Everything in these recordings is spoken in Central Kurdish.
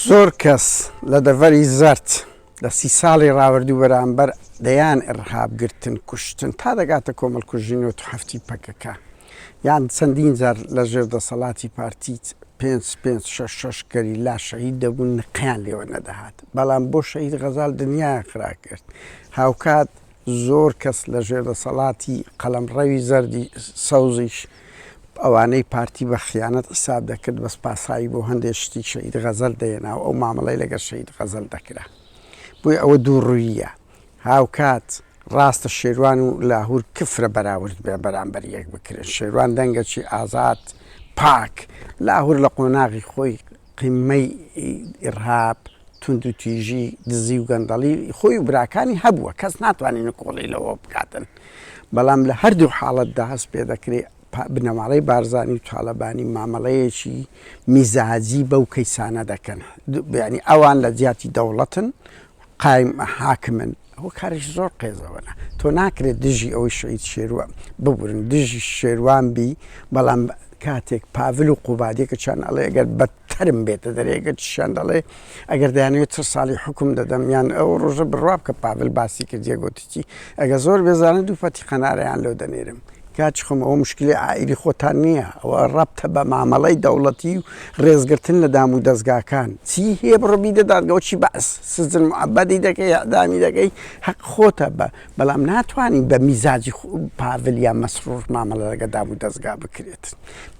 زۆر کەس لە دەڤەری زەرد لە سی ساڵی ڕاوردوو بەرامبەر دەیان ئیڕهاب گرتن، کوشتن تا دەگاتە کۆمەڵکوژی 97 ی پەکەکە یان چەندین جار لە ژێر دەسەڵاتی پارتی پێنج پێنج شەش شەش گەریلا شەهید دەبوون نقەیان لێوە نەدەهات بەڵام بۆ شەهید غەزال دنیایان خرا کرد هاوکات زۆر کەس لە ژێر دەسەڵاتی قەڵەمڕەوی زەردی سەوزیش ئەوانەی پارتی بە خیانەت حیساب دەکرد بەس پاساوی بۆ هەندێ شتی شەهید غەزەل دەهێنا و ئەو مامەڵەی لەگەڵ شەهید غەزەل دەکرا بۆیە ئەوە دووڕووییە هاوکات ڕاستە شێروان و لاهور کفرە بەراورد بێ بەرامبەر یەک بکرێن شێروان دەنگەکی ئازاد پاک لاهور لە قۆناغی خۆی قیممەی ئیڕهاب، توندوتیژی، دزی و گەندەڵی خۆی و براکانی هەبووە، کەس ناتوانێت نکۆڵی لەوە بکاتن، بەڵام لە هەردوو حاڵەتدا هەست پێ دەکرێ بنەماڵەی بارزانی و تاڵەبانی مامەڵەیەکی میزاجی بەو کەیسانە دەکەن، یانی ئەوان لە جیاتی دەوڵەتن قایم حاکمن، ئەوە کارێکی زۆر قێزەوەنە، تۆ ناکرێت دژی ئەوەی شەهید شێروان ببورن دژی شێروان بی بەڵام کاتێک پاڤل و قوبادیەکەچیان ئەڵێ ئەگەر بە تەرم بێتە دەرێ گەرچیان دەڵێ ئەگەر دەیانەوێت چ ساڵی حکوم دەدەم یان ئەو ڕۆژە بڕوا بکە پاڤل باسی کردیە گۆتیی ئەگەر زۆر بێزانە دوو پەتی قەنارەیان لۆ دەنێرم کاچ خۆم ئەوە مشکلی عائیلی خۆتان نییە ئەوە ڕەبتە بە مامەڵەی دەوڵەتی و ڕێزگرتن لە دام و دەزگاکان چی هەیە بڕۆ بیدە دادگەوە چی بەعس سجن معبدی دەکەی ئەعدامی دەکەی حەق خۆتە بە بەڵام ناتوانین بە میزاجی پاڤل یا مەسرور مامەڵە لەگە دام و دەزگا بکرێت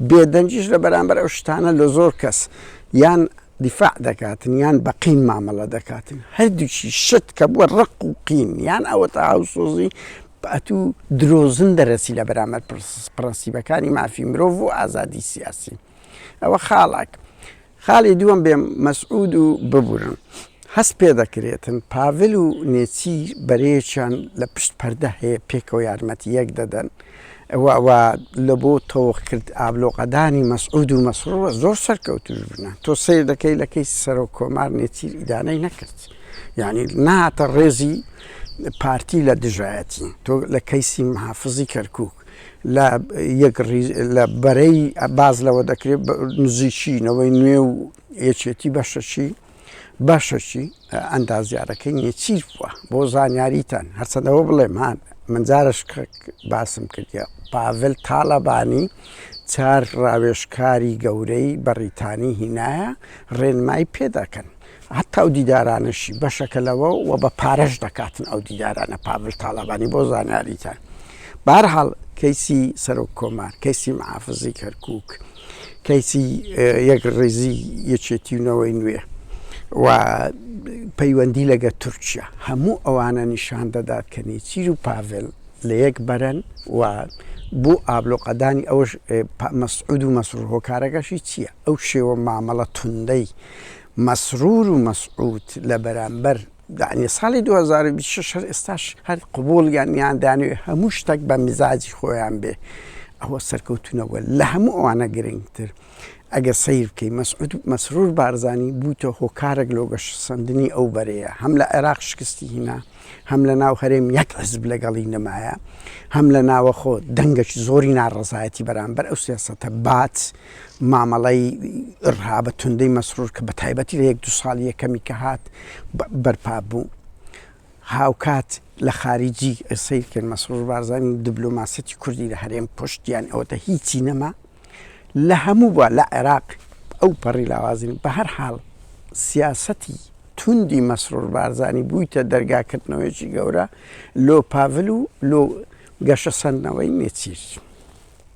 بێدەنگیش لە بەرامبەر ئەو شتانە لە زۆر کەس یان دیفاع دەکاتن یان بە قین مامەڵە دەکاتن هەردووکی شت کە بووە ڕق و قین یان ئەوەتا هاوسۆزی ئەتوو درۆزن دەرەسی لە بەرامبەر پرەنسیبەکانی مافی مرۆڤ و ئازادی سیاسی ئەوە خاڵێک خاڵی دووەم بێم مەسعود و ببورن هەست پێ دەکرێتن پاڤل و نێچیر بەرەیەکیان لە پشت پەردە هەیە پێکەوە یارمەتی یەک دەدەن و لە بۆ تەوق کرد ئابلۆقەدانی مەسعود و مەسرور زۆر سەرکەوتوش بوونە تۆ سەیر دەکەی لە کەیسی سەرۆک کۆمار نێچیر ئیدانەی نەکرد یعنی نهاتە ڕێزی پارتی لە دژایەتی تۆ لە کەیسی محافزی کەرکک لە یەک لە بەرەی باز لەوە دەکرێت نزیکی نەوەی نوێ و یەکێتی بەشەکی بەشەکی ئەندازیارەکەی نێچیر بووە بۆ زانیاریتان هەرچەندەوە بڵێم هاان من جارش باسم کردە پاڤل تاالبانی چار ڕاوێژکاری گەورەی بەڕیتانی هینایە ڕێنمای پێ دەکەن هەتا ئەو دیدارانەشی بەشەکە لەوە و بە پارەش دەکاتن ئەو دیدارانە پاڤل تاالبانی بۆ زانیاریتان بارحاڵ کەیسی سەرۆک کۆمار کەیسی محافزی کەرکک کەیسی یەک ڕیزی یەکێتی و نەوەی نوێ و پەیوەندی لەگە تورکیا هەموو ئەوانە نیشان دەدات کە نێچیر و پاڤێل لە یەک بەرەن و بۆ ئابلۆقەدانی ئەوش مەسعود و مەسرور هۆکارەکەشی چییە ئەو شێوە مامەڵە توندەی مەسرور و مەسعود لە بەرامبەر یەعنی ساڵی 2026 هەر ئێستاش هەر قبوڵیان یان دانەوێ هەموو شتێک بە میزاجی خۆیان بێ ئەوە سەرکەوتنەوە لە هەموو ئەوانە گرنگتر ئەگەر سەیر بکەی مەسعود مەسرور بارزانی بووتە هۆکارێک لۆ گەشەسەندنی ئەو بەرەیە هەم لە عێراق شکستی هینا هەم لە ناو هەرێم یەک حزب لەگەڵی نەمایە هەم لە ناوەخۆ دەنگێکی زۆری ناڕەزایەتی بەرامبەر ئەو سیاسەتە بات مامەڵەی ئڕهابە توندەی مەسرور کە بە تایبەتی لە یەک دوو ساڵی یەکەمی کە هات بەرپا بوو هاوکات لە خارجی سەیر کرد مەسرور بارزانی دبلۆماسیەتی کوردی لە هەرێم پشتیان ئەوەتە هیچی نەما لە هەموو بووە لە عێراق ئەو پەڕی لاوازین بە هەر حاڵ سیاسەتی توندی مەسرور بارزانی بوویتە دەرگاکردنەوەیەکی گەورە لۆ پاڤل و لۆ گەشەسەندنەوەی نێچیر.